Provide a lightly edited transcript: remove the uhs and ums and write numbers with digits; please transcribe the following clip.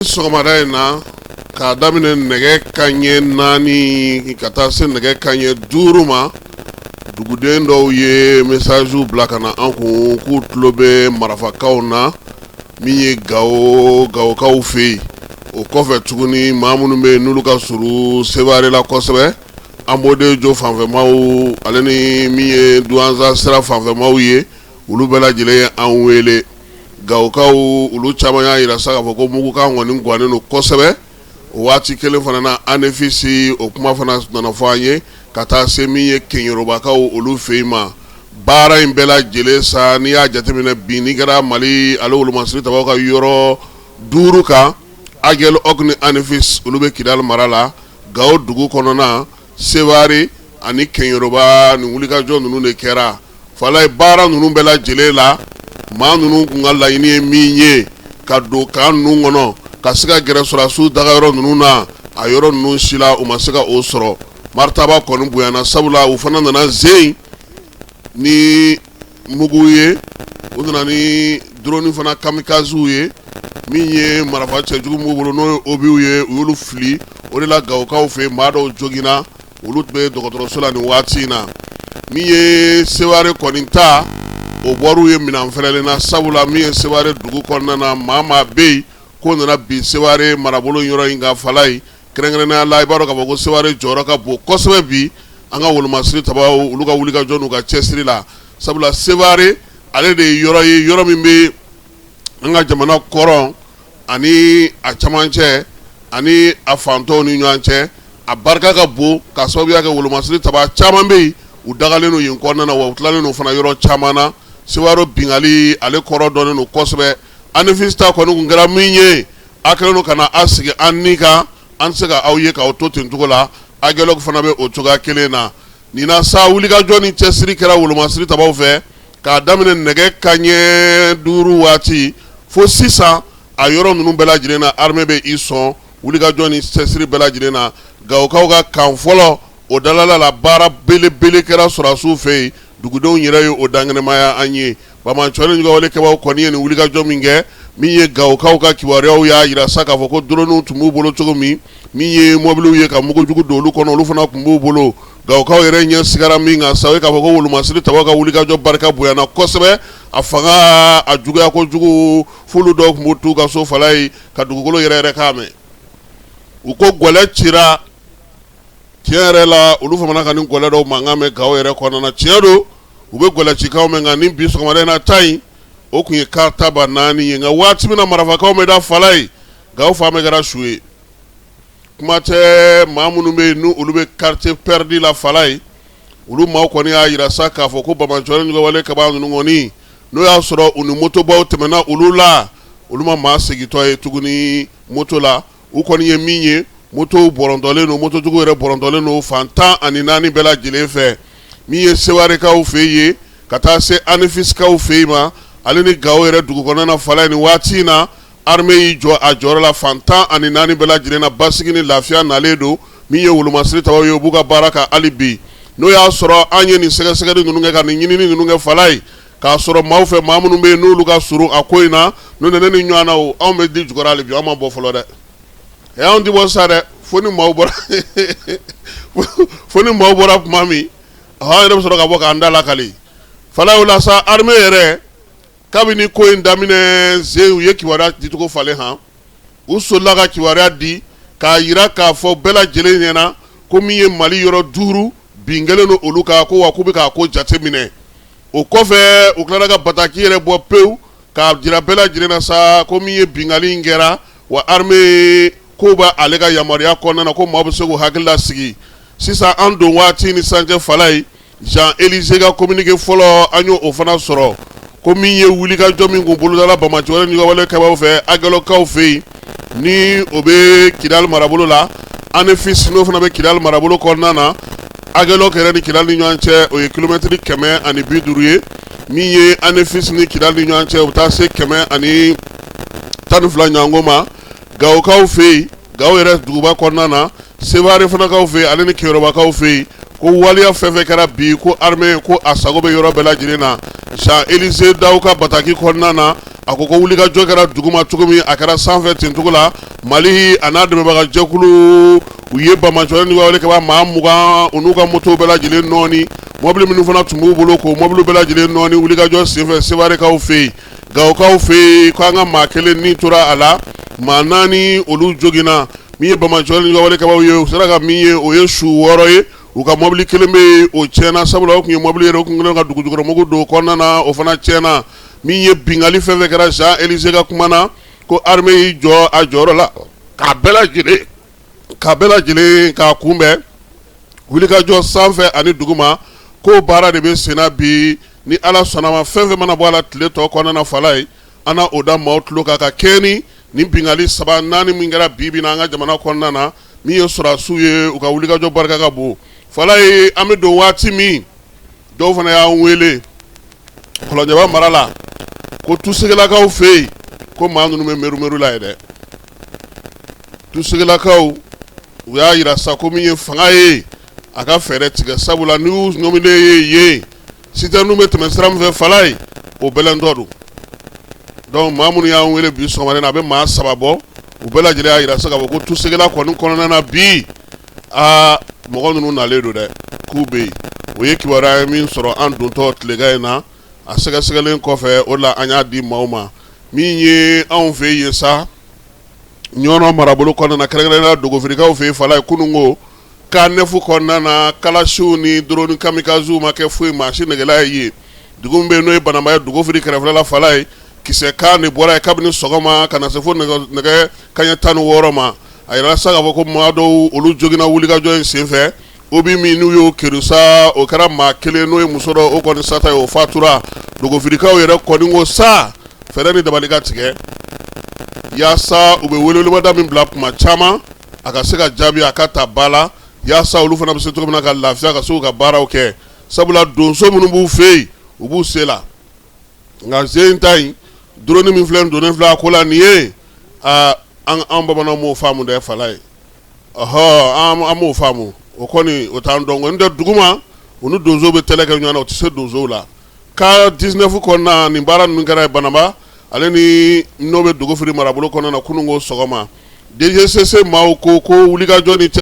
Sɔgɔmada in na k'a daminɛ nɛgɛ kanɲɛ 4 ka taa se nɛgɛ kanɲɛ 5 ma, duguden dɔw ye messagew bila ka na an kun k'u tulo bɛ marafakaw na min ye Gawo Gawokaw fɛ yen. O kɔfɛ tuguni, maa minnu bɛ yen n'olu ka surun Seware la kosɛbɛ, Anbodejo fanfɛmaw ale ni min ye Duwanza sira fanfɛmaw ye, olu bɛɛ lajɛlen ye an wele. Gawokaw olu caman y'a jira sa k'a fɔ ko mugukan kɔni gannen don kosɛbɛ. O waati kelen fana na, Anefisi o kuma fana nana fɔ an ye ka taa se min ye Keɲerobakaw olu fɛ yen ma. Baara in bɛɛ lajɛlen sa, n'i y'a jateminɛ, binni kɛra Mali ale wolomasiri tabaw ka yɔrɔ 5 kan. Agelihɔku ni Anefisi, olu bɛ Kidali mara la, Gawo dugu kɔnɔna, Seware ani Keɲeroba, nin wulikajɔ ninnu de kɛra. Falaye, baara ninnu bɛɛ lajɛlen la, maa ninnu tun ka laɲini ye min ye, ka don camp ninnu kɔnɔ ka se ka gɛrɛ sɔrɔdasiw dagayɔrɔ ninnu na, a yɔrɔ ninnu si la u ma se ka o sɔrɔ. Maritaba kɔni bonyana, sabula u fana nana zen ni mugu ye, u nana ni drone fana kamikazew ye. Min ye marifa cɛjugu b'u bolo, n'o ye obusw ye, u y'olu fili. O de la Gawokaw fɛ, maa dɔw joginna, olu tun bɛ dɔgɔtɔrɔso la nin waati in na. Min ye Seware kɔni ta, o bɔr'u ye minɛn fɛrɛlen na, sabula min ye Seware dugu kɔnɔna na, maa maa bɛ yen k'o nana bin Seware marabolo yɔrɔ in kan. Falaye, kɛrɛnkɛrɛnnenya la, i b'a dɔn k'a fɔ ko Seware jɔyɔrɔ ka bon kosɛbɛ bi an ka wolomasiri tabaw olu ka wulikajɔ n'u ka cɛsiri la, sabula Seware ale de ye yɔrɔ ye, yɔrɔ min bɛ an ka jamana kɔrɔn ani a camancɛ ani a fantɔw ni ɲɔgɔn cɛ. A barika ka bon ka sababuya kɛ wolomasiri taba caman bɛ yen, u dagalen don yen kɔnɔna na, wa u tilalen don fana yɔrɔ caman na. Seware binkanni ale kɔrɔ dɔnnen don kosɛbɛ. Anefisi ta kɔni tun kɛra min ye, a kɛlen don ka na a sigi an ni kan, an tɛ se ka aw ye k'aw to ten cogo la. Agelihɔku fana bɛ o cogoya kelen na. Nin na sa, wulikajɔ ni cɛsiri kɛra wolomasiri tabaw fɛ k'a daminɛ nɛgɛ kanɲɛ 5 waati fo sisan. A yɔrɔ ninnu bɛɛ lajɛlen na, armée bɛ i sɔn wulikajɔ ni cɛsiri bɛɛ lajɛlen na. Gawokaw ka camp fɔlɔ, o dalala la, baara belebele kɛra sɔrɔdasiw fɛ yen. Dugudenw yɛrɛ ye o dankɛnɛmaya an ye. Banbaanciwale juguwalekɛbaw kɔni ye nin wulikajɔ min kɛ, min ye Gawokaw ka kibaruyaw y'a jira sa k'a fɔ ko drone tun b'u bolo cogo min, min ye mɔbiliw ye ka mugujugu don olu kɔnɔ, olu fana tun b'u bolo. Gawokaw yɛrɛ ɲɛ sigara min kan sa, o ye k'a fɔ ko wolomasiri tabaw ka wulikajɔ barika bonyana kosɛbɛ, a fanga a juguya kojugu, f'olu dɔw tun b'u t'u ka so, Falaye, ka dugukolo yɛrɛ yɛrɛ k'a mɛn. U ko gɛlɛ cira. Tiɲɛ yɛrɛ la, olu famana ka nin gɛlɛ dɔw mankan mɛn Gawo yɛrɛ kɔnɔna na. Tiɲɛ don, u bɛ gɛlɛcikaw mɛn, nka ni bi sɔgɔmada in na ta in, o tun ye karitaba 4 ye. Nka waati min na marafakaw bɛ da, Falaye, Gawo fan bɛɛ kɛra su ye. Kuma tɛ maa minnu bɛ yen n'olu bɛ quartier perdu la, Falaye, olu maaw kɔni y'a jira sa k'a fɔ ko banbaanciwale juguwalekɛbaa ninnu kɔni, n'o y'a sɔrɔ u ni motobaw tɛmɛna olu la, olu ma maa segintɔ ye tuguni moto la. U kɔni ye min ye, motow bɔrɔntɔlen don, mototigiw yɛrɛ bɔrɔntɔlen don fan 14 bɛɛ lajɛlen fɛ. Min ye Sewarekaw fɛ yen ka taa se Anefisikaw fɛ yen ma, ale ni Gawo yɛrɛ dugu kɔnɔna na, Falaye, nin waati in na, armée y'i jɔ a jɔyɔrɔ la fan 14 bɛɛ lajɛlen na. Basigi ni lafiya nalen don. Min ye wolomasiri tabaw ye, u b'u ka baara kan hali bi. N'o y'a sɔrɔ an ye nin sɛgɛsɛgɛli ninnu kɛ, ka nin ɲinini ninnu kɛ, Falaye, k'a sɔrɔ maaw fɛ, maa minnu bɛ yen n'olu ka surun a ko in na, n'o tɛ ne ni ɲɔgɔn na, o anw bɛ di jukɔrɔ hali bi, anw ma bɔ fɔlɔ dɛ. Ɛ, anw tɛ bɔ sa dɛ, fo ni maaw bɔra, fo ni maaw bɔra tuma min, an yɛrɛ bɛ sɔrɔ ka bɔ k'an da lakali. Falaye, o la sa, armée yɛrɛ, kabini ko in daminɛ zen, u ye kibaruya dicogo falen han. U solila ka kibaruya di k'a jira k'a fɔ bɛɛ lajɛlen ɲɛna ko min ye Mali yɔrɔ 5 bin kɛlen don olu kan, ko wa k'u bɛ k'a ko jateminɛ. O kɔfɛ, u tilara ka bataki yɛrɛ bɔ pewu k'a jira bɛɛ lajɛlen na sa ko min ye binkanni in kɛra, wa armée ko bɛ ale ka yamaruya kɔnɔna na, ko maaw bɛ se k'u hakili lasigi sisan. An don waati ni sisan cɛ, Falaye, Jean Élysée ka communiqué fɔlɔ, an y'o o fana sɔrɔ, ko min ye wulikajɔ min kun bolodala banbaanciwale juguwalekɛbaw fɛ Agelihɔkukaw fɛ yen, ni o bɛ Kidali marabolo la, Anefis, n'o fana bɛ Kidali marabolo kɔnɔna na. Agelihɔku yɛrɛ ni Kidali ni ɲɔgɔn cɛ, o ye kilomɛtiri 150 ye. Min ye Anefis ni Kidali ni ɲɔgɔn cɛ, o bɛ taa se 112 ɲɔgɔnko ma. Gawokaw fɛ yen, Gawo yɛrɛ duguba kɔnɔna na, Seware fanakaw fɛ yen, ale ni Keyorobakaw fɛ yen, ko waleya fɛn fɛn kɛra bi, ko armée ko a sago bɛ yɔrɔ bɛɛ lajɛlen na. Jean Élysée Daw ka bataki kɔnɔna na, A ko ko wulikajɔ kɛra duguma cogo min, a kɛra sanfɛ ten cogo la. Mali a n'a dɛmɛbagajɛkulu, u ye banbaanciwale ni kɛbaa maa 20, u n'u ka moto bɛɛ lajɛlen nɔɔni, mɔbili minnu fana tun b'u bolo, k'o mɔbili bɛɛ lajɛlen nɔɔni wulikajɔ senfɛ Sewarekaw fɛ yen, Gawokaw fɛ yen, ko an ka maa kelen ni tora a la, maa naani olu joginna. Min ye banbaanciwale ni kɛbaaw ye, u sera ka min ye, o ye su 6 ye. U ka mɔbili kelen bɛ yen, o tiɲɛna, sabula o tun ye mɔbili yɛrɛ, o tun kɛlen ka dugujukɔrɔmugu don kɔnɔna na, o fana tiɲɛna. Min ye binkanni fɛn fɛn kɛra, Jean Élysée ka kuma na, ko armée y'i jɔ a jɔyɔrɔ la k'a bɛɛ lajɛlen k'a kunbɛn wulikajɔ sanfɛ ani duguma, ko baara de bɛ senna bi. Ni Ala sɔnna ma, fɛn fɛn mana bɔ a la tile tɔ kɔnɔna na, Falaye, an na o da maaw tulo kan ka kɛɲɛ ni nin binkanni saba naani min kɛra bi bi na an ka jamana kɔnɔna na. Min ye sɔrɔdasiw ye, u ka wulikajɔ barika ka bon, Falaye. An bɛ don waati min, dɔw fana y'an wele Kɔlɔnjɛba mara la, ko Tusegelakaw fɛ yen, ko maa ninnu bɛ meru la ye dɛ. Tusegelakaw, u y'a jira sa ko min ye fanga ye, a ka fɛɛrɛ tigɛ, sabula n'u y'u ɲɔmilen ye yen, citerne bɛ tɛmɛ sira min fɛ, Falaye, o bɛlɛntɔ don. Donc maa minnu y'an wele bi sɔgɔmada in na, a bɛ maa saba bɔ. U bɛɛ lajɛlen y'a jira sa k'a fɔ ko Tusegela kɔni kɔnɔna na bi, aa, mɔgɔ ninnu nalen don dɛ, k'u bɛ yen. O ye kibaruya ye min sɔrɔ an dontɔ tilegan in na. A sɛgɛsɛgɛlen kɔfɛ, o la an y'a di maaw ma. Min ye anw fɛ yen sa, Ɲɔnɔ marabolo kɔnɔna na, kɛrɛnkɛrɛnnenya Dogofirikaw fɛ yen, Falaye, kunun ko camp neuf kɔnɔna na, kalasiw ni drone kamikazew ma kɛ foyi maa si negela ye. Dugu min bɛ yen, n'o ye Banamba ye, Dogofiri kɛrɛfɛla la, Falaye, kisɛ kan de bɔra yen kabini sɔgɔma ka na se fo nɛgɛ kanɲɛ 16 ma. A yɛrɛ sa k'a fɔ ko maa dɔw, olu joginna wulikajɔ in senfɛ. Obus min n'u y'o keri sa, o kɛra maa kelen, n'o ye muso dɔ, o kɔni sata ye, o fatura. Dogofirikaw yɛrɛ kɔni ko sa, fɛɛrɛ ni dabali ka tigɛ yaasa u bɛ weleweleda min bila kuma caman, a ka se ka jaabi, a ka ta ba la, yaasa olu fana bɛ se cogo min na ka lafiya, ka se k'u ka baaraw kɛ, sabula donso minnu b'u fɛ yen, u b'u se la. Nka sen ta in, drone min filɛ, donnen filɛ a ko la nin ye, aa, an bamananw m'o faamu dɛ, Falaye. Ɔhɔ, an m'o faamu, o kɔni o t'an dɔn. N tɛ duguma, u ni donso bɛ tɛlɛ kɛ ɲɔgɔn na, u tɛ se donsow la. Camp 19 kɔnɔna, nin baara ninnu kɛra Banamba ale ni n'o bɛ Dogofiri marabolo kɔnɔna na kunun ko sɔgɔma. DGCC maaw ko wulikajɔ ni cɛ